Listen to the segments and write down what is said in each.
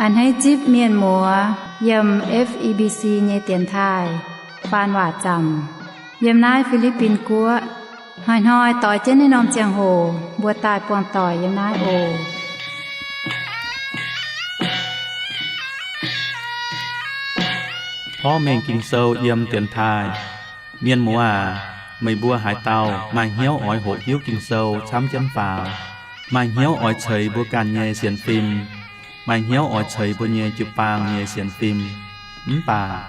A'hneiv zipv mienh muoz yiem F E B C nyei dienx taaih faan waac zaamc yiem naaiv Fi^li^bin Guoqv. Hnoi-hnoi doix jienv naaiv norm ziangh hoc mbuo daaih buangh doic yiem naaiv oc. Porv mengh Ging-Sou yiem dienx taaih. Mienh muoz aac, meih mbuo haaix dauh maaih hnyouv oix hoqc hiuv Ging-Sou camv jienv faaux, maaih hnyouv oix ceix mbuo ganh nyei sienx fim, maaih hnyouv oix ceix mbuo nyei jiu-baang nyei sienx fim, mv baac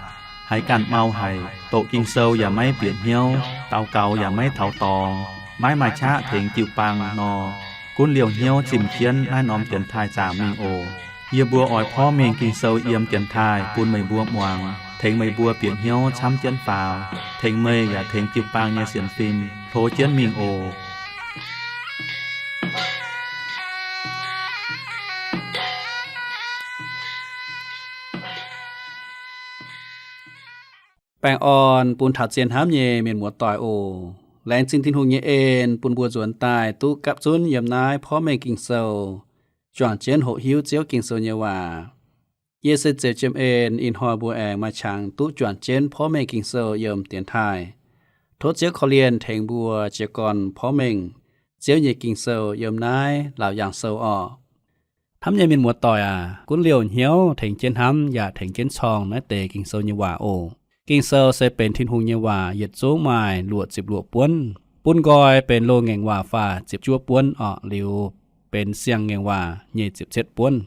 haiz ganh mau haic, doqc Ging-Sou yaac maiv bieqc hnyouv, daux gaux yaac maiv taux dorngx, maiv maaih qaqv tengx jiu-baang nor, gunv liouh hnyouv zimh jienv naaiv norm dienx taaih zaamc mingh oc. Yie mbuo oix porv mengh Ging-Sou yiem dienx taaih bun meih mbuo muangx, tengx meih mbuo bieqc hnyouv camv jienv faaux, tengx meih yaac tengx jiu-baang nyei sienx fim hlo jienv mingh oc. Baengh orn bun taux zien hnamv nyei mienh muoz-doic oc. Laengz zingh Tin-Hungh nyei en bun mbuo nzuonx daaih duqv gapv zunv yiem naaiv porv mengh Ging-Sou, juangc jienv hoqc hiuv Ziouv Ging-Sou nyei waac. Yie se Zeux Jiem En. Ih hnoi mbuo aengx maaih qangx duqv juangc jienv porv mengh Ging-Sou yiem dienx taaih. Tov Ziouv korv-lienh tengx mbuo jiez gorn porv mengh Ziouv nyei Ging-Sou yiem naaiv Laauc Yaangh Sou orqc. Hnamv nyei mienh muoz-doic aac, gunv liouh hnyouv tengx jienv hnamv yaac tengx jienv corng naaiv deix Ging-Sou nyei waac oc. Ging-Sou se benx Tin-Hungh nyei waac, yietc zungv maaih luoqc ziepc luoqc buonv. Bun nqoi benx loz-ngaengc waac faah ziepc juov buonv orqc, liuz benx siang-ngaengc waac nyei ziepc cietv buonv.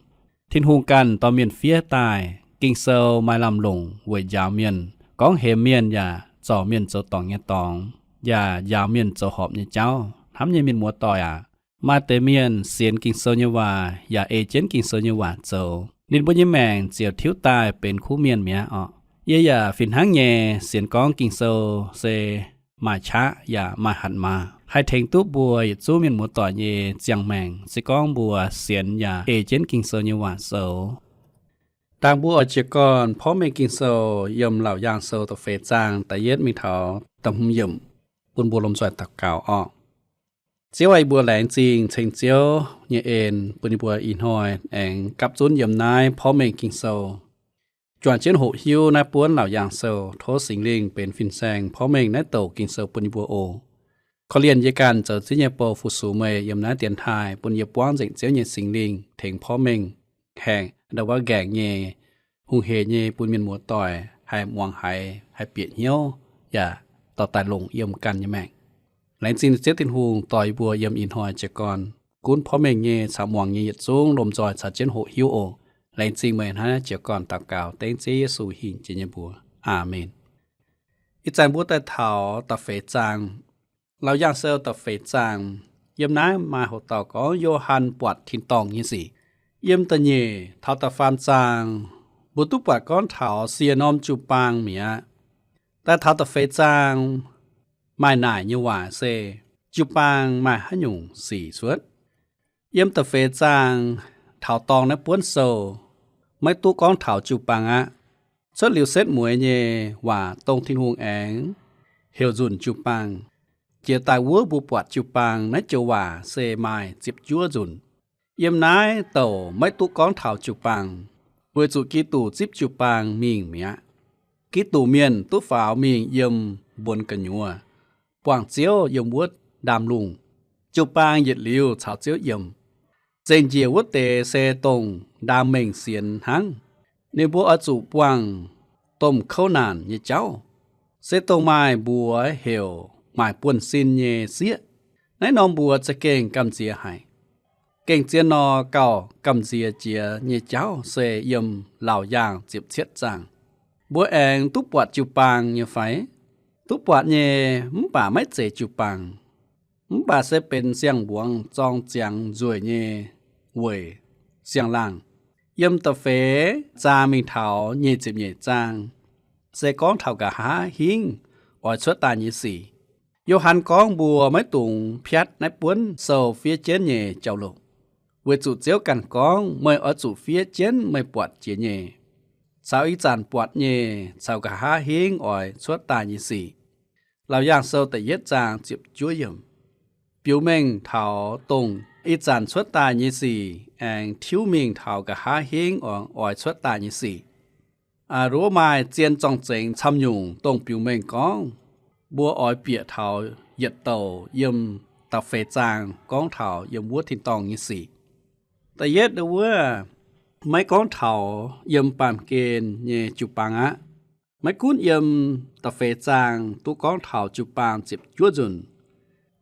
Tin-Hungh ganh dorh mienh fiev daaih. Ging-Sou maaih lamh longc weic njaaux mienh, gorngv hemx mienh yaac zorc mienh zoux dorngc nyei dorngx, yaac njaaux mienh zoux horpc nyei jauv. Hnamv nyei mienh muoz-doic aac, maaih deix mienh sienx Ging-Sou nyei waac yaac ei jienv Ging-Sou nyei waac zoux, ninh mbuo nyei maengc ziouc tiuv daaih benx kuv mienh mi'aqv orqc. Yie yaac fih hnangv nyei sienx gorngv Ging-Sou se maaih qaqv yaac maaih hatc maaz, haih tengx duqv mbuo yietc zungv mienh muoz-doic nyei ziangh maengc, se gorngv mbuo sienx yaac ei jienv Ging-Sou nyei waac zoux. Dangh mbuo oix jiez gorn porv mengh Ging-Sou yiem Laauc Yaangh Sou da'feix zaang da'yietv mingh taux da'hmz yiemc, bun mbuo lomh nzoih daux gaux orqc. Ziouv aac, yie mbuo laengz zingh ceng Ziouv nyei en bun yie mbuo ih hnoi aengx gapv zunv yiem naaiv porv mengh Ging-Sou, juangc jienv hoqc hiuv naaiv buonv Laauc Yaangh Sou. Tov Singx Lingh benx fin-saeng porv mengh naaiv douc Ging-Sou bun yie mbuo oc. Korv-lienh yie ganh zoux Ziouv nyei bou fu-sux meih yiem naaiv dienx taaih, bun yie buangv nzengc Ziouv nyei Singx Lingh tengx porv mengh haengh ndau wuov nqaengc nyei, hungh heic nyei bun mienh muoz-doic haih muangx haiz, haih bieqc hnyouv, yaac dorh daaih longc yiem ganh nyei maengc. Laengz zingh Ziouv Tin-Hungh dorh yie mbuo yiem ih hnoi jiez gorn gunv porv mengh nyei caux muangx nyei yietc zungv lomh nzoih caux jienv hoqc hiuv oc. Laengz zingh meih hnangv naaiv jiez gorn daux gaux dengv Ziouv Yesu hingh jiex nyei mbuox. Aamen. Ih zanc mbuo daaih taux da'feix zaang. Laauc Yaangh Sou da'feix zaang. Yiem naaiv maaih hoc dauh gorngv Yo^han buatc tin-dorngh nyei sic. Yiem da'nyeic taux da'faam zaang, mbuo duqv buatc gorngv taux sie norm jiu-baang mi'aqv. Daaih taux da'feix zaang, maaih naaic nyei waac se jiu-baang maaih haaix nyungc sic cuotv. Yiem da'feix zaang taux dorng naaiv buonv sou, maiv duqv gorngv taux jiu-baang aqv. Cuotv liuz setv mueiz nyei waac dongh Tin-Hungh aengx heuc nzunc jiu-baang. Jiex daaih wuov mbuo buatc jiu-baang naaiv joux waac se maaih ziepc juov nzunc. Yiem naaiv douc maiv duqv gorngv taux jiu-baang, weic zuqc Giduc zipv jiu-baang mingh mi'aqv. Giduc mienh duqv faaux mingh yiem mbuonx gu'nyuoz, buangh Ziouv yiem wuov ndaamv-lungh. Jiu-baang yietc liuz caux Ziouv yiem. Zengc njiec wuov deix se dongh ndaam-mengh sienx hnangv. Ninh mbuo oix zuqc buangh domh kouv naanc nyei jauv, se dongh maaih mbuox heuc maaic buonv-sin nyei sieqv. Naaiv norm mbuox za'gengh gamh nziex haic. Gengh zien nor, gauh gamh nziex jiex nyei jauv se yiem Laauc Yaangh ziepc cietv zaang. Mbuo aengx duqv buatc jiu-baang nyei fai? Duqv buatc nyei, mv baac maiv zeiz jiu-baang, mv baac se benx siang-mbuangz zorng ziangx nzueic nyei weic siang-laangh. Yiem da'feix zaang mingh taux nyic ziepc nyeic zaang se gorngv taux nqa'haav hingv oix cuotv daaih nyei sic. Yo^han gorngv mbuo maiv dungx piatv naaiv buonv sou fiev jienv nyei jauv-louc, weic zuqc Ziouv ganh gorngv, meih oix zuqc fiev jienv meih buatc jiex nyei, caux ih zanc buatc nyei, caux nqa'haav hingv oix cuotv daaih nyei sic. Laauc Yaangh Sou da'yietv zaang ziepc juov yiemc. biux mengh taux dongh ih zanc cuotv daaih nyei sic aengx tiuv mingh taux nqa'haav hingv oix cuotv daaih nyei sic. Nduov maaih zien zorng-zengx camv nyungc dongh biux mengh gorngv mbuo oix bieqc taux yietc douc yiem da'feix zaang gorngv taux yiem wuov tin-dorngh nyei sic. Da'yietv wuov maiv gorngv taux yiem baamh gen nyei jiu-baang aqv. Maiv gunv yiem da'feix zaang duqv gorngv taux jiu-baang ziepc juov nzunc,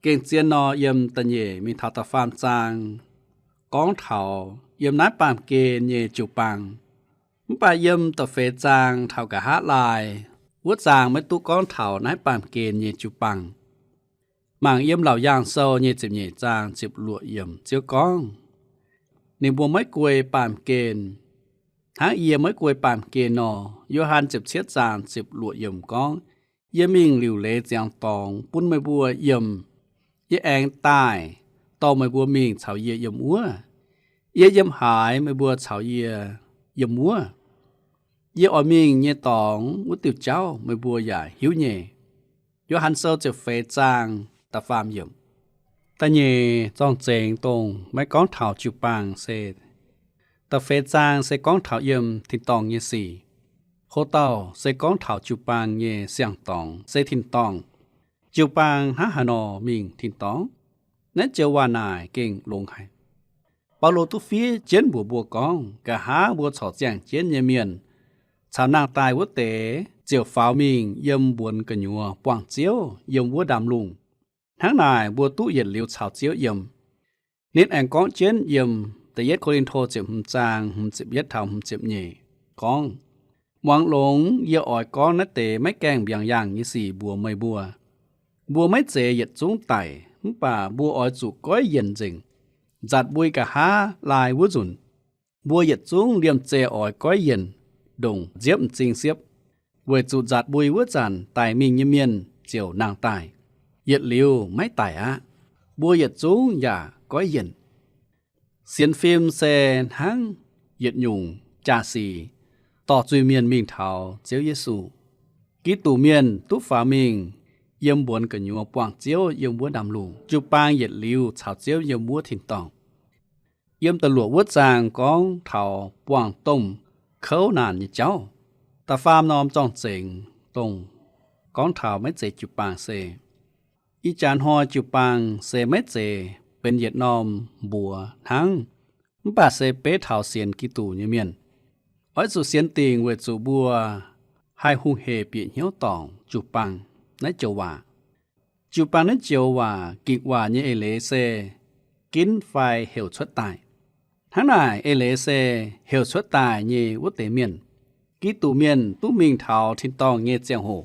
gengh zien nor yiem da'nyeic mingh taux da'faam zaang gorngv taux yiem naaiv baamh gen nyei jiu-baang. Mv baac yiem da'feix zaang taux nqa'haav laai wuov zaang maiv duqv gorngv taux naaiv baamh gen nyei jiu-baang. Mangc yiem Laauc Yaangh Sou nyei ziepc nyeic zaang ziepc luoqc yiemc ziouc gorngv, ninh mbuo maiv guei baamh gen, hnangv yie maiv guei baamh gen nor. Yo^han ziepc cietv zaang ziepc luoqc yiemc gorngv, Yie mingh liuc leiz ziangx dorngx bun meih mbuo yiem. Yie aengx daaih, dorh meih mbuo mingh caux yie yiem wuov. Yie yiem haaix, meih mbuo caux yie yiem wuov. Yie oix mingh nyei dorngx wuov diuh jauv meih mbuo yaac hiuv nyei. Yo^han Sou ziepc feix zaang da'faam yiemc. Da'nyeic zorng-zengx dongh maiv gorngv taux jiu-baang se da'feix zaang se gorngv taux yiem tin-dorngh nyei sic. Ho dauh se gorngv taux jiu-baang nyei siang-dorngx se tin-dorngh. Jiu-baang hnangv haaix nor mingh tin-dorngh? Naaiv joux waac naaic gengh longx haic. Baulo duqv fiev jienv mbuox mbuo gorngv, nqa'haav mbuo corc ziangh jienv nyei mienh caux nangh daaih wuov deix ziouc faaux mingh yiem mbuonx gu'nyuoz buangh Ziouv yiem wuov ndaamv-lungh. Hnangv naaic mbuo duqv yietc liuz caux Ziouv yiem. Ninh aengx gorngv jienv yiem da'yietv Ko^lin^to ziepc hmz zaang hmz ziepc yietv taux hmz ziepc nyeic gorngv, Muangx longx yie oix gorngv naaiv deix maiv gaengh mbiaangx yaangh nyei sic mbuox meih mbuo. Mbuo maiv zeiz yietc zungv daic, mv baac mbuo oix zuqc goiv yienc nzengc. Nzatc mbui nqa'haav laai wuov nzunc, mbuo yietc zungv liemh zeih oix goiv yienc, ndongc nziepv m'zing siepv, weic zuqc nzatc mbui wuov zanc daic mingh nyei mienh ziouc nangh daaih. Yietc liuz maiv daic aqv. Mbuo yietc zungv yaac goiv yienc. Sienx fim se hnangv yietc nyungc jaa-sic dorh zuiz-mienh mingh taux Ziouv Yesu. Giduc mienh duqv faaux mingh yiem mbuonx gu'nyuoz buangh Ziouv yiem wuov ndaamv-lungh. Jiu-baang yietc liuz caux Ziouv yiem wuov tin-dorngh. Yiem da'luoqc wuov zaang gorngv taux buangh domh kouv naanc nyei jauv. Da'faam norm zorng-zengx dongh gorngv taux maiv zeiz jiu-baang se, ih jaax hnoi jiu-baang se maiv zeiz benx yietc norm mbuox hnangv, mv baac se beiv taux sienx Giduc nyei mienh. Oix zuqc sienx dingc weic zuqc mbuo haih hungh hec bieqc hnyouv dorngc jiu-baang naaiv joux waac. Jiu-baang naaiv joux waac, Gikc waac nyei eix leiz se ginv fai heuc cuotv daaih. Hnangv naaic, eix leiz se heuc cuotv daaih nyei wuov deix mienh. Giduc mienh duqv mingh taux tin-dorngh nyei ziangh hoc,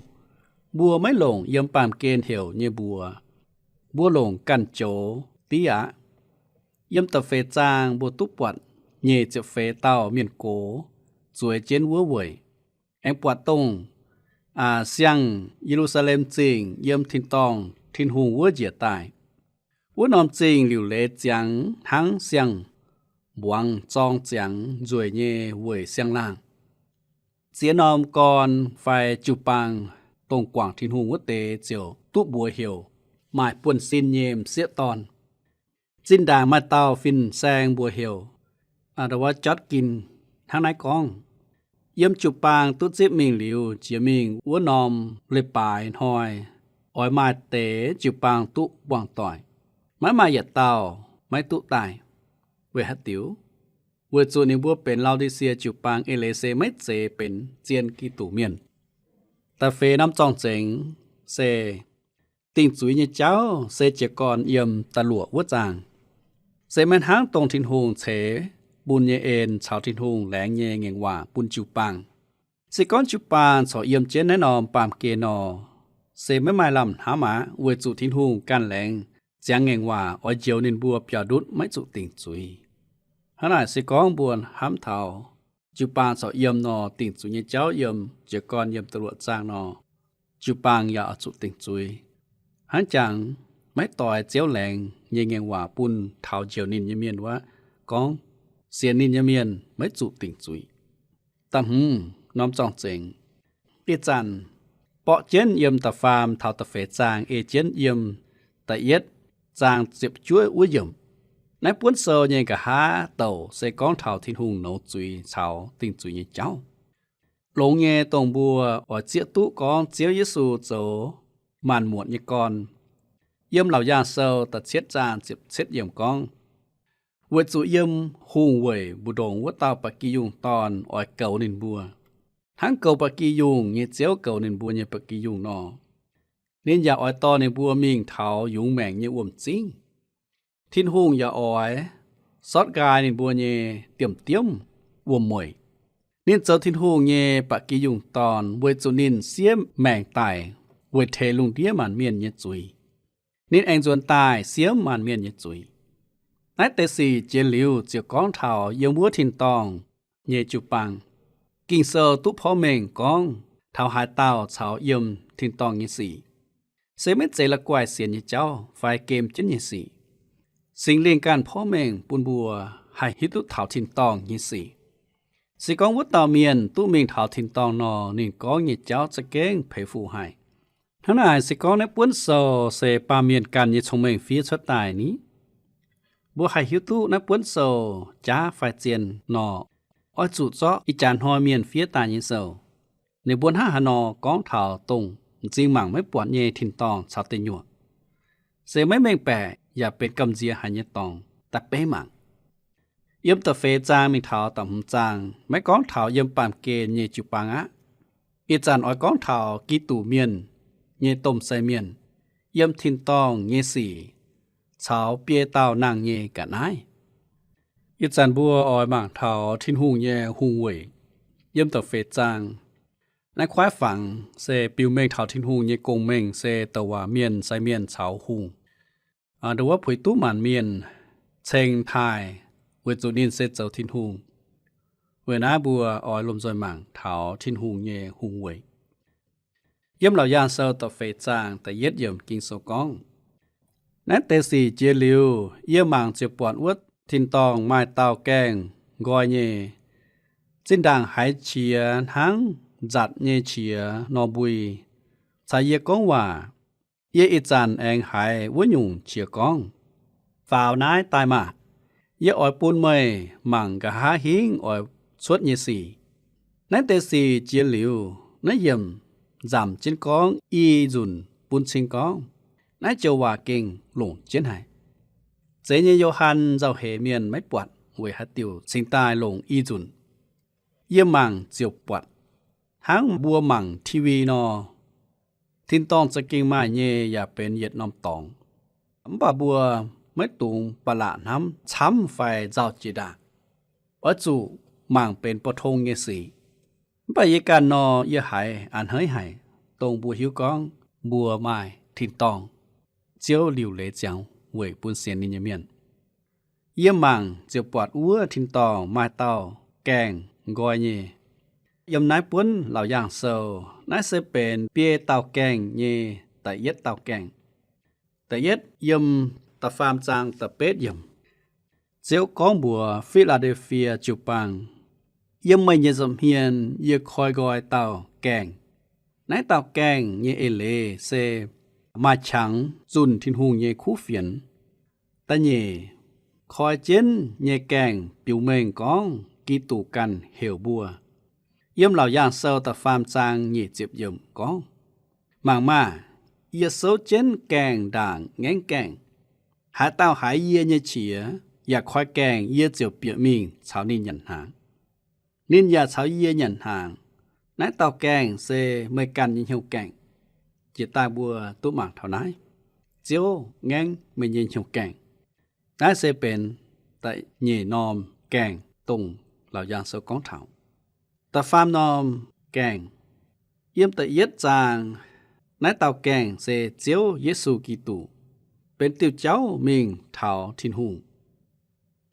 mbuo maiv longc yiem baamh gen heuc nyei mbuox. Mbuo longc ganh joux div aqv. Yiem da'feix zaang mbuo duqv buatc nyic ziepc feix dauh mienh gox zueiz jienv wuov weic, aengx buatc dongh siang-Ye^lu^saa^lem Zingh yiem tin-dorngh Tin-Hungh wuov njiec daaih. Wuov norm zingh liuc leiz ziangx hnangv siang-mbuangz zorng ziangx nzueic nyei weic siang-laangh. Ziex norm gorn fai jiu-baang dongh guangc Tin-Hungh wuov deix ziouc duqv mbuox heuc maaih buonv-sin nyei m'sieqv dorn. Zinh ndaangc maaih dauh fin-saeng mbuox heuc George Ginn hnangv naaiv gorngv, yiem jiu-baang duqv zipv mingh liuz jiex mingh wuov norm leiz-baaix hnoi, oix maaih deix jiu-baang duqv buangh doic. Maiv maaih yietc dauh maiv duqv daaih. Weic haaix diuc? Weic zuqc ninh mbuo benx Lau^di^sie jiu-baang eix leiz se maiv zeiz benx zien Giduc mienh. Da'feix norm zorng-zengx se dingc zuiz nyei jauv se jiez gorn yiem da'luoqc wuov zaang. Se maiv hnangv dongh Tin-Hungh ceix bun nyei en caux Tin-Hungh laengz nyei ngaengc waac bun jiu-baang. Se gorngv jiu-baang corc yiem jienv naaiv norm baamh gen nor, se maiv maaih lamh hnamv aqv, weic zuqc Tin-Hungh ganh laengz ziangx ngaengc waac oix njoux ninh mbuo biaux ndutv maiv zuqc dingc zuiz. Hnangv naaic se gorngv mbuo hnamv taux jiu-baang corc yiem nor, dingc zuiz nyei jauv yiem jiez gorn yiem da'luoqc zaang nor, jiu-baang yaac oix zuqc dingc zuiz. Hnangv jangx maiv doix Ziouv laengz nyei ngaengc waac bun taux njoux ninh nyei mienh wuov, gorngv sienx ninh nyei mienh maiv zuqc dingc zuiz. Da'hmz norm zorng-zengx, ih zanc borqv jienv yiem da'faam taux da'feix zaang ei jienv yiem da'yietv zaang ziepc juov wuov yiemc. Naaiv buonv sou nyei nqa'haav douc se gorngv taux Tin-Hungh nouz zuiz caux dingh zuiz nyei jauv. Longx nyei, dongh mbuo oix zieqv duqv gorngv Ziouv Yesu zoux maanc muotc nyei gorn. Yiem Laauc Yaangh Sou da'cietv zaang ziepc cietv yiemc gorngv, weic zuqc yiem hungh weic mbu'ndongx wuov dauh ba'gi yungh dorn oix goux ninh mbuo, hnangv goux ba'gi yungh nyei ziouv goux ninh mbuo nyei ba'gi yungh nor. Ninh yaac oix dorh ninh mbuo mingh taux yungz maengc nyei wuom-zingv. Tin-Hungh yaac oix sortv nqaai ninh mbuo nyei diemv-diemv wuom-mueic. Ninh zoux Tin-Hungh nyei ba'gi yungh dorn weic zuqc ninh siev maengc daic weic teix lungh ndiev maanc mienh nyei zuiz. Ninh aengx nzuonx daaih siemv maanc mienh nyei zuiz. Naaiv deix sic jiex liuz ziouc gorngv taux yiem wuov tin-dorngh nyei jiu-baang. Ging-Sou duqv porv mengh gorngv taux haaix dauh caux yiem tin-dorngh nyei sic, se maiv zeiz la'guaih sienx nyei jauv fai gem jienv nyei sic. Singx Lingh ganh porv mengh bun mbuo haih hiuv duqv taux tin-dorngh nyei sic. Se gorngv wuov dauh mienh duqv mingh taux tin-dorngh nor, ninh gorngv nyei jauv za'gengh peix fuqv haic. Hnangv naaic, se gorngv naaiv buonv sou se baamh mienh ganh nyei cong-mengh fiev cuotv daaih ni, mbuo haih hiuv duqv naaiv buonv sou jaav fai zien nor, oix zuqc zorqv ih jaax hnoi mienh fiev daaih nyei sou. Ninh mbuo hnangv haaix nor gorngv taux dongh m'zing mangc maiv buatc nyei tin-dorngh caux deic nyuoqc, se maiv mengh baeqc yaac benx gamh nziex haic nyei dorngx da'beiv mangc. Yiem da'feix zaang mingh taux da'hmz zaang maiv gorngv taux yiem baamh gen nyei jiu-baang aqv. Ih zanc oix gorngv taux Giduc mienh nyei domh sai mienh yiem tin-dorngh nyei sic caux biei dauh nangh nyei ga'naaiv. Ih zanc mbuo oix mangc taux Tin-Hungh nyei hungh weic yiem da'feix zaang. Naaiv kuaaiv fangx se biux mengh taux Tin-Hungh nyei gong-mengh se douc waac mienh, sai mienh caux hungh. Ndongc wuov puix duqv maanc mienh ceng taaih weic zuqc ninh se zoux Tin-Hungh. Weic naaiv mbuo oix lomh nzoih mangc taux Tin-Hungh nyei hungh weic. Yiem Laauc Yaangh Sou da'feix zaang da'yietv yiemc Ging-Sou gorngv, naaiv deix sic jiex liuz, yie mangc ziouc buatc wuov tin-dorngh maaih dauh gaengh nqoi nyei, zinh ndaangc haiz qiex hnangv nzatc nyei qiex nor mbui. Caux yie gorngv waac, yie ih zanc aengx haiz wuov nyungc qiex gorngv, faaux naaiv daaih maah! Yie oix bun meih mangc nqa'haav hingv oix cuotv nyei sic. Naaiv deix sic jiex liuz, naaiv yiemc nzamc jienv gorngv i nzunc bun cing gorngv naaiv joux waac gengh longc jienv haic. Zeiz nyei Yo^han nzauh heix mienh maiv buatc weic haaix diuc cingx daaih longc i nzunc. Yie mangc ziouc buatc, hnangv mbuo mangc T V nor, tin-dorngh za'gengh maaih nyei yaac benx yietc norm dorngx. Mv baac mbuo maiv dungx ba'laqc hnamv camv fai nzauh jiex ndaangc. Oix zuqc mangc benx pou-tong nyei sic. Mv baac yie ganh nor, yie haiz a'hneiv haic, dongh mbuo hiuv gorngv mbuo maaih tin-dorngh, Ziouv liuc leiz ziangx weic bun sienx ninh nyei mienh. Yie mangc ziouc buatc wuov tin-dorngh maaih dauh gaengh nqoi nyei. Yiem naaiv buonv Laauc Yaangh Sou, naaiv se benx biei dauh gaengh nyei da'yietv dauh gaengh. Da'yietv yiem da'faam zaang da'betv yiemc. Ziouv gorngv mbuox Fi^laa^de^fie jiu-baang, yiem meih nyei nza'hmien yie koi nqoi dauh gaengh. Naaiv dauh gaengh nyei eix leiz se maaih qangx zunh Tin-Hungh nyei kuv fienx. Da'nyeic, koi jienv nyei gaengh biux mengh gorngv Giduc ganh heuc mbuo. Yiem Laauc Yaangh Sou da'faam zaang nyic ziepc yiemc gorngv, mangc maah! Yie souv jienv gaengh ndaangc ngaengv gaengh. Haaix dauh haiz yie nyei qiex yaac koi gaengh, yie ziouc bieqc mingh caux ninh nyanc hnaangx, ninh yaac caux yie nyanc hnaangx. Naaiv dauh gaengh se meih ganh nyei hnyouv gaengh. Jiex daaih mbuo duqv mangc taux naaiv, Ziouv ngaengv meih nyei hnyouv gaengh. Naaiv se benx da'nyeic norm gaengh dongh Laauc Yaangh Sou gorngv taux. Da'faam norm gaengh, yiem da'yietv zaang, naaiv dauh gaengh se Ziouv Yesu Giduc, benx diuh jauv mingh taux Tin-Hungh.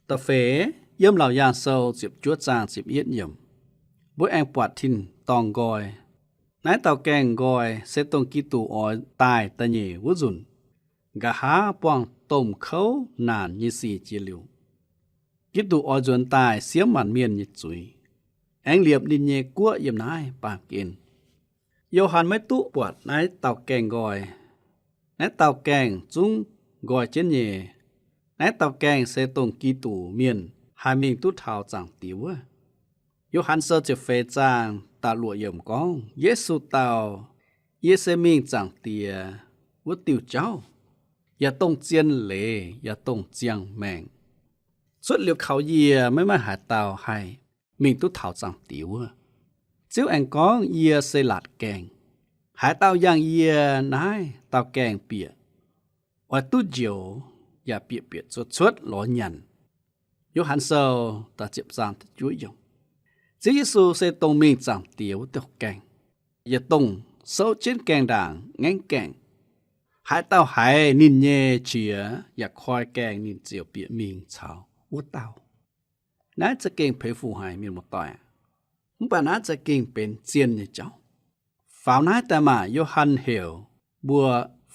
Da'feix, yiem Laauc Yaangh Sou ziepc juov zaang ziepc yietv yiemc, mbuo aengx buatc tin-dorngh nqoi. Naaiv dauh gaengh nqoi se dongh Giduc oix daaih da'nyeic wuov nzunc, nqa'haav buangh domh kouv naanc nyei sic jiex liuz, Giduc oix nzuonx daaih siemv maanc mienh nyei zuiz, aengx liepc ninh nyei guoqv yiem naaiv baamh gen. Yo^han maiv duqv buatc naaiv dauh gaengh nqoi. Naaiv dauh gaengh zungv nqoi jienv nyei. Naaiv dauh gaengh se dongh Giduc Mienh haih mingh duqv taux Zaangc Diex wuov. Yo^han Sou ziepc feix zaang da'luoqc yiemc gorngv, Yesu dau, Yie se mingh Zaangc Diex wuov diuh jauv, yaac dongh zien leiz, yaac dongh ziangh maengc. Cuotv liuz kaux yie maiv maaih haaix dauh haih mingh duqv taux Zaangc Diex wuov. Ziouv aengx gorngv, Yie se laatc gaengh. Haaix dauh yangh yie, naaiv dauh gaengh bieqc oix duqv njoux, yaac bieqc bieqc cuotv cuotv lorz nyanc. Yo^han Sou da'ziepc zaang da'juov yiemc. Ziouv Yesu se dongh mingh Zaangc Diex wuov dauh gaengh, yaac dongh souv jienv gaengh ndaangc ngaengv gaengh. Haaix dauh haiz ninh nyei qiex yaac koi gaengh, ninh ziouc bieqc mingh caux wuov dauh. Naaiv za'gengh peix fuc haic, mienh muoz-doic aac. Mv baac naaiv za'gengh benx zien nyei jauv. Faaux naaiv daaih maah! Yo^han heuc mbuo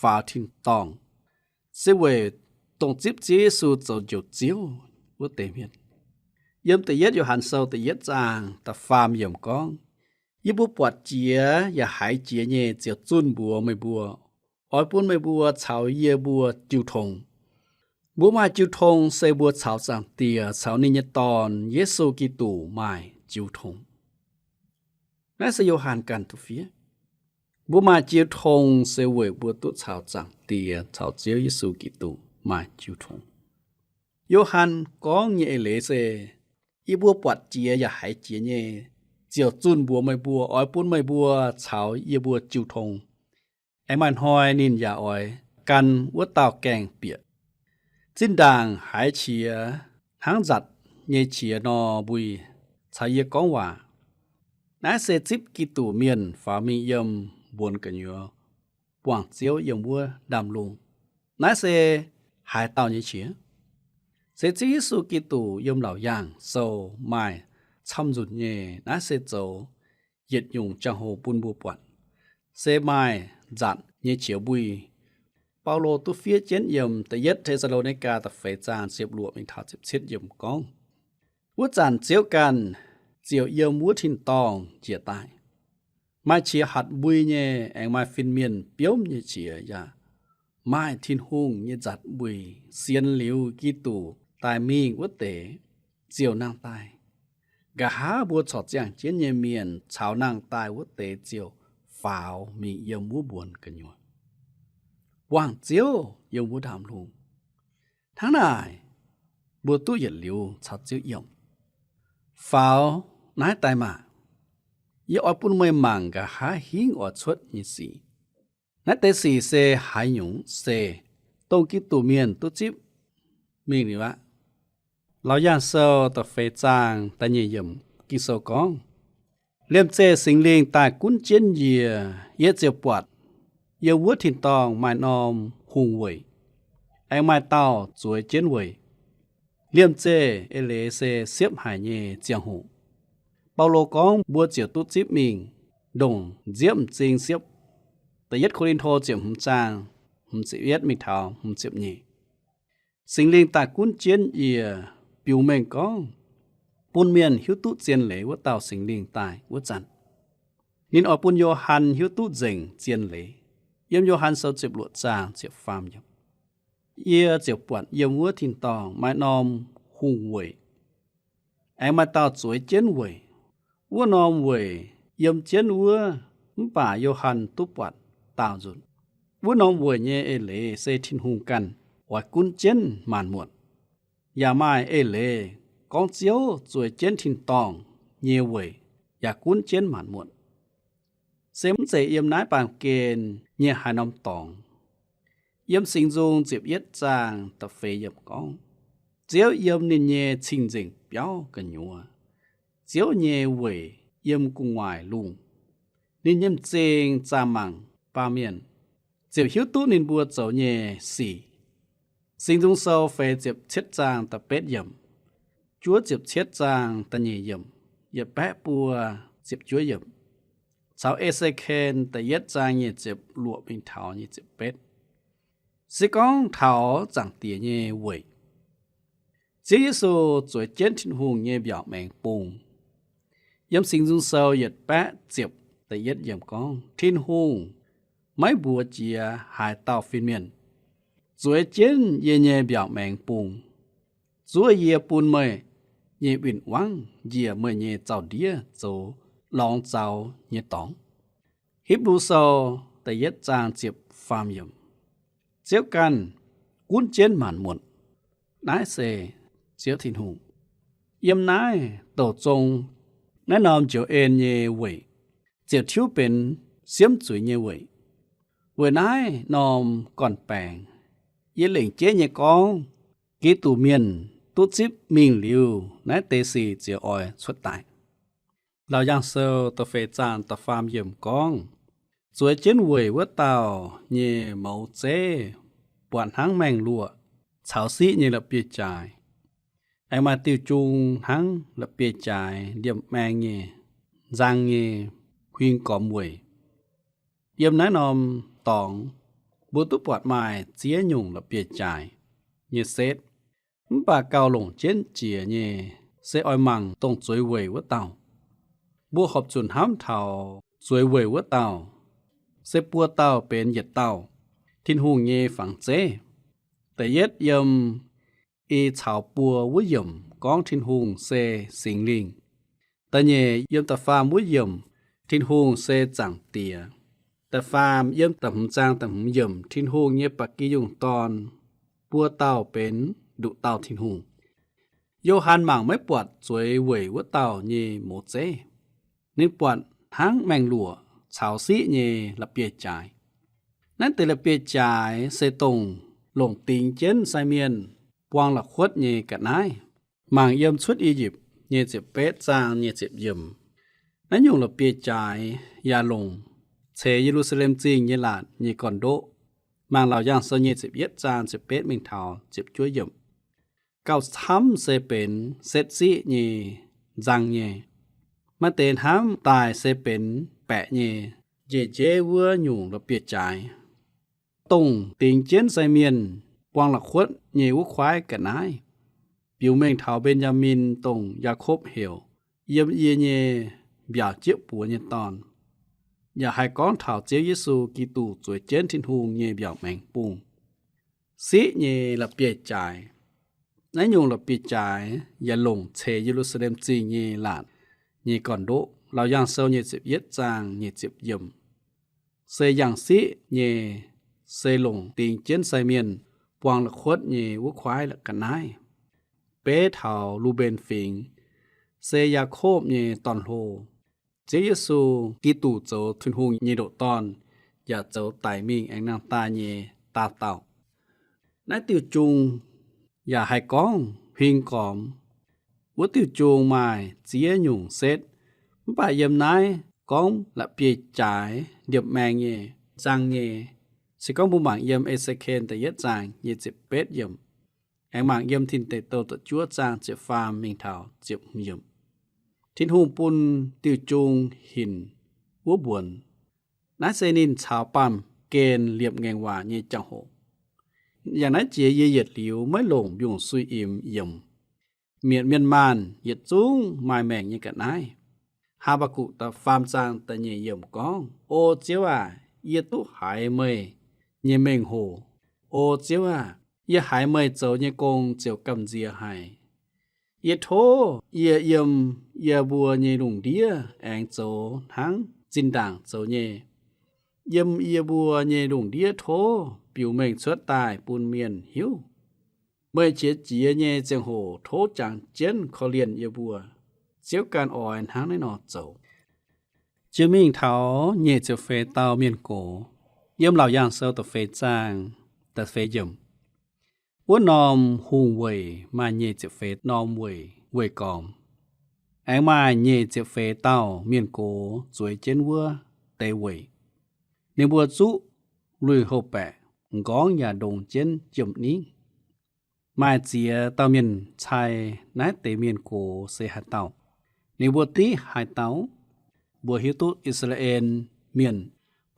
faaux tin-dorngh, se weic dongh zipv Ziouv Yesu zoux Njoux Ziouv wuov deix mienh. Yiem da'yietv Yo^han Sou da'yietv zaang da'faam yiemc gorngv, Yie mbuo buatc jiex yaac haiz jiex nyei ziouc zunh mbuox meih mbuo, oix bun meih mbuo caux yie mbuo jiu tong. Mbuo maaih jiu tong se mbuo caux Zaangc Diex caux ninh nyei Dorn, Yesu Giduc, maaih jiu tong. Naaiv se Yo^han ganh duqv fiev. Mbuo maaih jiu tong se weic mbuo duqv caux Zaangc Diex caux Ziouv Yesu Giduc maaih jiu tong. Yo^han gorngv nyei eix leiz se, Yie mbuo buatc jiex yaac haiz jiex nyei ziouc zunh mbuox meih mbuo, oix bun meih mbuo caux yie mbuo jiu tong. Aengx maaih hnoi ninh yaac oix gan wuov dauh gaengh bieqc. Zinh ndaangc haiz qiex hnangv nzatc nyei qiex nor mbui caux yie gorngv waac. Naaiv se zipv Giduc Mienh faaux mingh yiem mbuonx gu'nyuoz buangh Ziouv yiem wuov ndaamv-lungh. Naaiv se haaix dauh nyei qiex? Se Ziouv Yesu Giduc yiem Laauc Yaangh Sou maaih camv nzunc nyei. Naaiv se zoux yietc nyungc jangx-hoc bun mbuo buatc, se maaih nzatc nyei qiex mbui. Baulo duqv fiev jienv yiem da'yietv Te^saa^lo^ni^gaa da'feix zaang ziepc luoqc mingh taux ziepc cietv yiemc gorngv, Wuov zanc Ziouv ganh ziouc yiem wuov tin-dorngh njiec daaih. Maaih qiex hatc mbui nyei, aengx maaih fin-mienh biomv nyei qiex, yaac maaih Tin-Hungh nyei nzatc mbui. Sienx liuz Giduc daaih mingh wuov deix ziouc nangh daaih. Nqa'haav mbuo corc ziangh jienv nyei mienh caux nangh daaih wuov deix ziouc faaux mingh yiem wuov mbuonx gu'nyuoz, buangh Ziouv yiem wuov ndaamv-lungh. Hnangv naaic, mbuo duqv yietc liuz caux Ziouv yiem. Faaux naaiv daaih maah! Yie oix bun meih mangc nqa'haav hingv oix cuotv nyei sic. Naaiv deix sic se haaix nyungc? Se dongh Giduc Mienh duqv zipv mingh liuz aqv. Laauc Yaangh Sou da'feix zaang da'nyeic yiemc Ging-Sou gorngv, Liemh zeih Singx Lingh daaih gunv jienv yie, yie ziouc buatc yiem wuov tin-dorngh maaih norm hungh weic, aengx maaih dauh zueiz jienv weic. Liemh zeih eix leiz se siepv haic nyei ziangh hoc. Baulo gorngv mbuo ziouc duqv zipv mingh ndongc nziepv m'zing siepv. Da'yietv Ko^lin^to ziepc hmz zaang hmz ziepc yietv mingh taux hmz ziepc nyeic. Singx Lingh daaih gunv jienv yie biux mengh gorngv, bun mienh hiuv duqv zien leiz wuov dauh Singx Lingh daaih wuov zanc, ninh oix bun Yo^han hiuv duqv nzengc zien leiz. Yiem Yo^han Sou ziepc luoqc zaang ziepc faam yiemc, yie ziouc buatc yiem wuov tin-dorngh maaih norm hungh weic, aengx maaih dauh zueiz jienv weic. Wuov norm weic yiem jienv wuov, mv baac Yo^han duqv buatc daauh nzunc. Wuov norm weic nyei eix leiz se Tin-Hungh ganh oix gunv jienv maanc muotc. Yaac maaih eix leiz gorngv Ziouv zueiz jienv tin-dorngh nyei weic yaac gunv jienv maanc muotc. Se mv zeiz yiem naaiv baamh gen nyei haaix norm dorngx. Yiem Singx Nzung ziepc yietv zaang da'feix yiemc gorngv, Ziouv yiem ninh nyei cing-nzengc biauv gu'nyuoz. Ziouv nyei weic yiem gu'nguaaic lungh. Ninh nyei m'zing zaah mangc baamh mienh, ziouc hiuv duqv ninh mbuo zoux nyei sic. Singx Nzung Sou feix ziepc cietv zaang da'betv yiemc, juov ziepc cietv zaang da'nyeic yiemc, yietc baeqv buo ziepc juov yiemc, caux E^se^ken da'yietv zaang nyic ziepc luoqc mingh taux nyic ziepc betv, se gorngv taux Zaangc Diex nyei weic. Ziouv Yesu zueiz jienv Tin-Hungh nyei mbiaauc maengx bung. Yiem Singx Nzung Sou yietc baeqv ziepc da'yietv yiemc gorngv, Tin-Hungh maiv mbuox jiex haaix dauh fin-mienh. zueiz jienv yie nyei mbiaauc maengx bung, zuov yie bun meih nyei win-wangv njiec meih nyei zaux-ndiev zoux lorngx zaux nyei dorngx. Hipv^lu Sou da'yietv zaang ziepc faam yiemc. Ziouv ganh gunv jienv maanc muotc. Naaiv se Ziouv Tin-Hungh. Yiem naaiv douc zong naaiv norm njoux en nyei weic ziouc tiuv benx siemv zuiz nyei weic. Weic naaiv norm gorn-baengx, yie lengc jeiv nyei gorngv, Giduc mienh duqv zipv mingh liuz, naaiv deix sic ziouc oix cuotv daaih. Laauc Yaangh Sou da'feix zaang da'faam yiemc gorngv, zueiz jienv weic wuov dauh nyei mouz zeiv buatc hnangv maengh luoqc caux siqv nyei la'bieiv-jaaix. Aengx maaih diuh jung hnangv la'bieiv-jaaix ndiemh maeng nyei, nzang nyei, huing gormx weic. Yiem naaiv norm dorngx, mbuo duqv buatc maaih ziex nyungc la'bieiv-jaaix nyei setv. Mv baac gauh longc jienv jiex nyei se oix mangc dongh zueiz weic wuov dauh. Mbuo horpc zuqc hnamv taux zueiz weic wuov dauh, se buo dauh benx yietc dauh, Tin-Hungh nyei fangx zeiv. Da'yietv yiem i caux buo wuov yiemc gorngv Tin-Hungh se Singx Lingh. Da'nyeic yiem da'faam wuov yiemc, Tin-Hungh se Zaangc Diex. Da'faam yiem da'hmz zaang da'hmz yiemc, Tin-Hungh nyei ba'gi yungh dorn, buo dauh benx nduqc dauh Tin-Hungh. Yo^han mangc maiv buatc zueiz weic wuov dauh nyei mouz zeiv. Ninh buatc hnangv maengh luoqc caux siqv nyei la'bieiv-jaaix. Naaiv deix la'bieiv-jaaix se dongh longc dingx jienv sai mienh buang la'kuotv nyei ga'naaiv. Mangc yiem Cuotv I^yipv nyei ziepc betv zaang nyei ziepc yiemc. Naaiv nyungc la'bieiv-jaaix yaac longc ceix Ye^lu^saa^lem Zingh nyei laatc nyei gorn-ndoqv. Mangc Laauc Yaangh Sou nyei ziepc yietv zaang ziepc betv mingh taux ziepc juov yiemc. Gauh camv se benx setv siqv nyei, nzang nyei. Maaih deix hnamv daaih se benx baeqc nyei, njiec njeiv wuov nyungc la'bieiv-jaaix, dongh dingx jienv sai mienh buang la'kuotv nyei wuov kuaaiv ga'naaiv. Biux mengh taux Mben^yaa^min, dongh Yaakopv heuc, yiem yie nyei mbiaauc jieqv buoz nyei dorn, yaac haih gorngv taux Ziouv Yesu Giduc zueiz jienv Tin-Hungh nyei mbiaauc maengx bung. Siqv nyei la'bieiv-jaaix. Naaiv nyungc la'bieiv-jaaix yaac longc ceix Ye^lu^saa^lem Zingh nyei laatc nyei gorn-ndoqv, Laauc Yaangh Sou nyei ziepc yietv zaang nyei ziepc yiemc. Se yangh siqv nyei, se longc dingx jienv sai mienh buang la'kuotv nyei wuov kuaaiv ga'naaiv. Beiv taux Lu^mben Fingx, se Yaakopv nyei dorn-hlo. Ziouv Yesu Giduc zoux Tin-Hungh nyei ndoqc Dorn, yaac zoux daic mingh aengx nangh daaih nyei daauh dauh. Naaiv diuh jung yaac haih gorngv huing gormx. Wuov diuh jung maaih ziex nyungc setv, mv baac yiem naaiv gorngv la'bieiv-jaaix ndiemh maeng nyei, nzang nyei. Se gorngv mbuo mangc yiem E^se^ken da'yietv zaang nyei ziepc betv yiemc, aengx mangc yiem Tin Deic Douh da'juov zaang ziepc faam mingh taux ziepc hmz yiemc. Tin-Hungh bun diuh jung hinc wuov mbuonx. Naaiv se ninh caux baamh gen liepc ngaengc waac nyei jangx-hoc. Yangh naaiv jiex yie yietc liuz maiv longc mbiungc-suiv-imx yiemc. Mietc mienh maanh yietc zungv maaih maengc nyei ga'naaiv. Haa^mbaa^gukc da'faam zaang da'nyeic yiemc gorngv, O Ziouv aac, yie duqv haiz meih nyei mengh hoc. O Ziouv aac, yie haiz meih zoux nyei gong ziouc gamh nziex haic. Yie tov yie yiem yie mbuo nyei lungh ndiev aengx zoux hnangv zinh ndaangc zoux nyei. Yiem yie mbuo nyei lungh ndiev tov biux mengh cuotv daaih bun mienh hiuv. Meih qiex jiez nyei ziangh hoc tov jangx jienv korv-lienh yie mbuo. Ziouv ganh oix hnangv naaiv nor zoux. Jiex mingh taux nyic ziepc feix dauh mienh gox, yiem Laauc Yaangh Sou da'feix zaang da'feix yiemc. Wuov norm hungh weic maaih nyic ziepc feix norm weic weih gormx. Aengx maaih nyic ziepc feix dauh mienh gox zueiz jienv wuov deix weic. Ninh mbuo zuqv lui-houx-baeqc, m'nqorngv yaac ndongx jienv jiem-ningv. Maaih ziex dauh mienh cai naaiv deix mienh gox se haaix dauh? Ninh mbuo div haaix dauh? Mbuo hiuv duqv I^saa^laa^en Mienh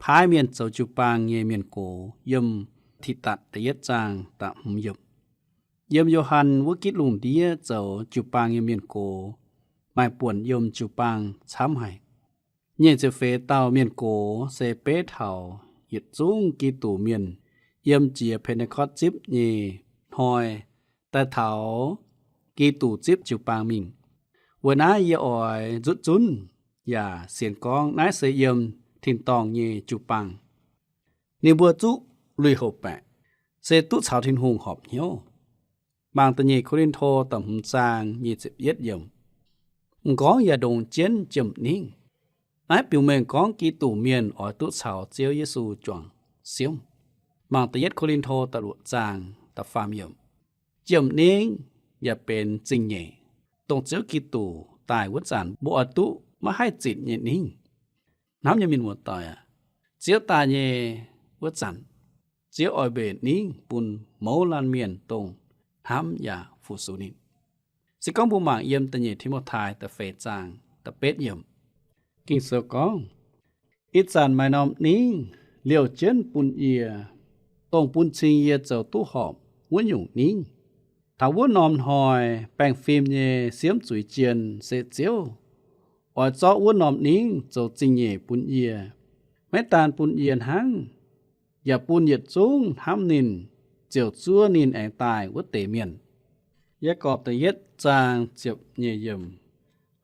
paaiv mienh zoux jiu-baang nyei mienh gox yiem Tidatc da'yietv zaang da'hmz yiemc. Yiem Yo^han wuov gitv lungh ndiev zoux jiu-baang nyei mienh gox maaih buonc yiem jiu-baang camv haic. Nyic ziepc feix dauh mienh gox se beiv taux yietc zungv Giduc mienh yiem jiex Pen^te^kortv zipv nyei hnoi daaih taux Giduc zipv jiu-baang mingh. Weic naaiv yie oix nzutv zunv yaac sienx gorngv naaiv se yiem tin-dorngh nyei jiu-baang. Ninh mbuo zuqc lui-houx baeqc, se duqv caux Tin-Hungh horpc hnyouv. Mangc da'nyeic Ko^lin^to da'hmz zaang nyic ziepc yietv yiemc. M'nqorngv yaac ndongx jienv jiem-ningv. Naaiv biux mengh gorngv Giduc mienh oix duqv caux Ziouv Yesu juangc siemv. Mangc da'yietv Ko^lin^to da'luoqc zaang da'faam yiemc. Jiem-ningv yaac benx zingh nyeic, dongh Ziouv Giduc daaih wuov zanc mbuo oix duqv maiv haih zitc nyei ningv. Hnamv nyei mienh muoz-doic aac, Ziouv daaih nyei wuov zanc, Ziouv oix mbenc ningv bun mouz laanh mienh dongh hnamv yaac fu-sux ninh. Se gorngv mbuo mangc yiem da'nyeic Ti^mo^tai da'feix zaang da'betv yiemc, Ging-Sou gorngv, Ih zanc maaih norm ningv liouh jienv bun yie, dongh bun cing yie zoux duqv horpc wuov nyungc ningv. Taux wuov norm hnoi, baengh fim nyei siemv zuiz jien se Ziouv oix zorqv wuov norm ningv zoux zingh nyeic bun yie, maiv daan bun yie hnangv, yaac bun yietc zungv hnamv ninh, ziouc zuov ninh aengx daaih wuov deix mienh. Yaagorpc da'yietv zaang ziepc nyeic yiemc,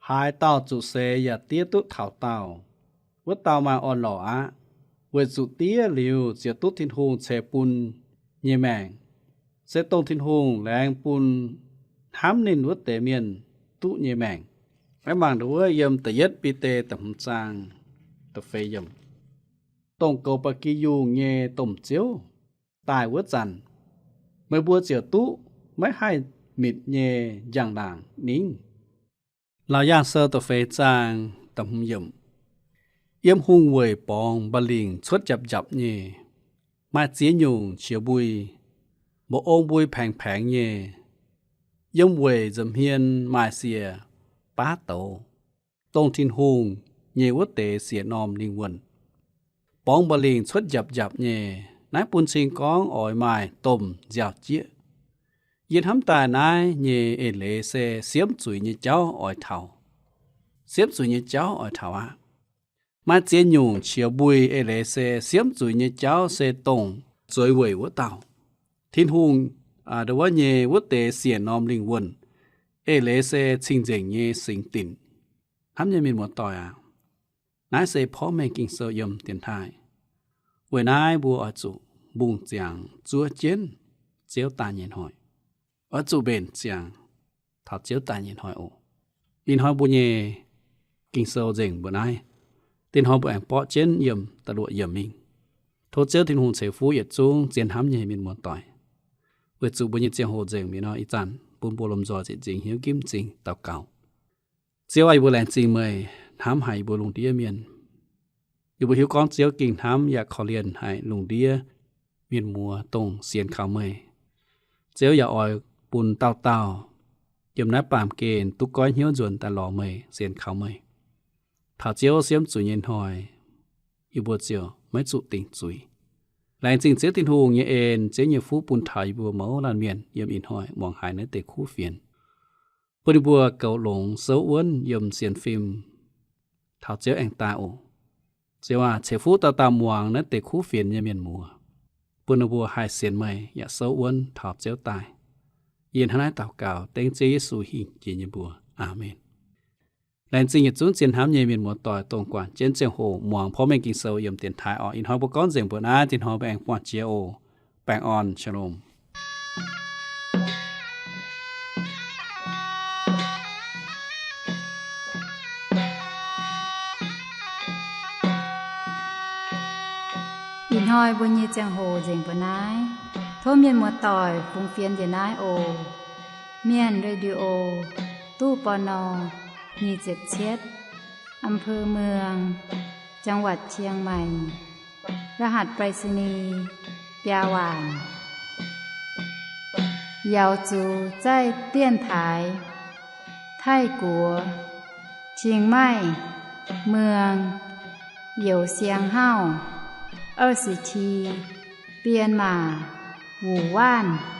Haaix dauh zuqc seix yaac diev duqv taux daauh, wuov dauh maaih orn-lorqc aqv, weic zuqc diev liuz ziouc duqv Tin-Hungh ceix bun nyei maengc, se dongh Tin-Hungh laengz bun hnamv ninh wuov deix mienh duqv nyei maengc. Maiv mangc nduov yiem da'yietv Bide da'hmz zaang da'feix yiemc, Dongh goux ba'gi yungh nyei domh Ziouv daaih wuov zanc, meih mbuo ziouc duqv maiv haih mitc nyei njang-laangc ningv. Laauc Yaangh Sou da'feix zaang da'hmz yiemc, Yiem hungh weic borngz mba'lingc cuotv njapc-njapc nyei, maaih ziex nyungc qiex mbui, mba'ong mbui paengx-paengx nyei. Yiem weic nza'hmien maaih siec baav douz, dongh Tin-Hungh nyei wuov deix siec norm lingh wuonh. Borngz mba'lingc cuotv njapc-njapc nyei, naaiv bun cing gorngv oix maaih domh nziaaux-jieqv. Yie hnamv daaih naaiv nyei eix leiz se siemv zuiz nyei jauv oix taux. Siemv zuiz nyei jauv oix taux aqv. Maaih ziex nyungc qiex mbui eix leiz se siemv zuiz nyei jauv se dongh zueiz weic wuov dauh. Tin-Hungh, aa, ndon wuov nyei wuov deix siec norm lingh wuonh, eix leiz se cing-nzengc nyei singx dinc. Hnamv nyei mienh muoz-doic aac, naaiv se porv mengh Ging-Sou yiem dienx taaih. Weic naaiv mbuo oix zuqc mbungh ziangx zuov jienv Ziouv daaih nyei hnoi. Oix zuqc mbenc ziangx taux Ziouv daaih nyei hnoi oc. Ih hnoi mbuo nyei Ging-Sou nzengc mbuo naaiv. Dinh hnoi mbuo aengx borqv jienv yiem da'luoqc yiemc mingh. Tov Ziouv Tin-Hungh ceix fuqv yietc zungv zien hnamv nyei mienh muoz-doic, weic zuqc mbuo nyei ziangh hoc nzengc mi'aqv nor, ih zanc bun mbuo lomh nzoih ziepc nzingc hnyouv gimv m'zing daux gaux. Ziouv aac, yie mbuo laengz zingh meih hnamv haic yie mbuo lungh ndiev mienh. Yie mbuo hiuv gorngv Ziouv gengh hnamv yaac korv-lienh haic lungh ndiev mienh muoz dongh sienx kaux meih. Ziouv yaac oix bun dauh dauh yiem naaiv baamh gen duqv goiv hnyouv nzuonx daaih lorz meih, sienx kaux meih. Taux Ziouv siemv zuiz nyei hnoi, yie mbuo ziouc maiv zuqc dingc zuiz. Laengz zingh Ziouv Tin-Hungh nyei en, Ziouv nyei fuqv bun taux yie mbuo mouz laanh mienh yiem ih hnoi muangx haiz naaiv deix kuv fienx, bun yie mbuo goux longx souv wuonv yiem sienx fim taux Ziouv aengx daaih oc. Ziouv aac, ceix fuqv dauh dauh muangx naaiv deix kuv fienx nyei mienh muoz, bun ninh mbuo haih sienx meih yaac souv wuonv taux Ziouv daaih. Yie hnangv naaiv daux gaux dengv Ziouv Yesu hingh jiex nyei mbuox. Aamen. Laengz zingh yietc zungv zien hnamv nyei mienh muoz-doic dongh guangc jienv ziangh hoc muangx porv mengh Ging-Sou yiem dienx taaih oc. Ih hnoi mbuo gorngv nzengc mbuo naaiv, dinh hnoi mbuo aengx buangh jiex oc. Baengh orn, shalom. Ih hnoi mbuo nyei ziangh hoc nzengc mbuo naaiv. Tov mienh muoz-doic fungx fienx njiec naaiv oc. Mienh Radio, ตู้ ปณ. nyic ziepc cietv, อำเภอเมือง จังหวัดเชียงใหม่ รหัสไปรษณีย์ biaa waanc. 瑶族在电台 Taiv-Guoqv, Chiang Mai, เมือง Youh Siang Hauv, 二十七, 编码 Wu Wanv.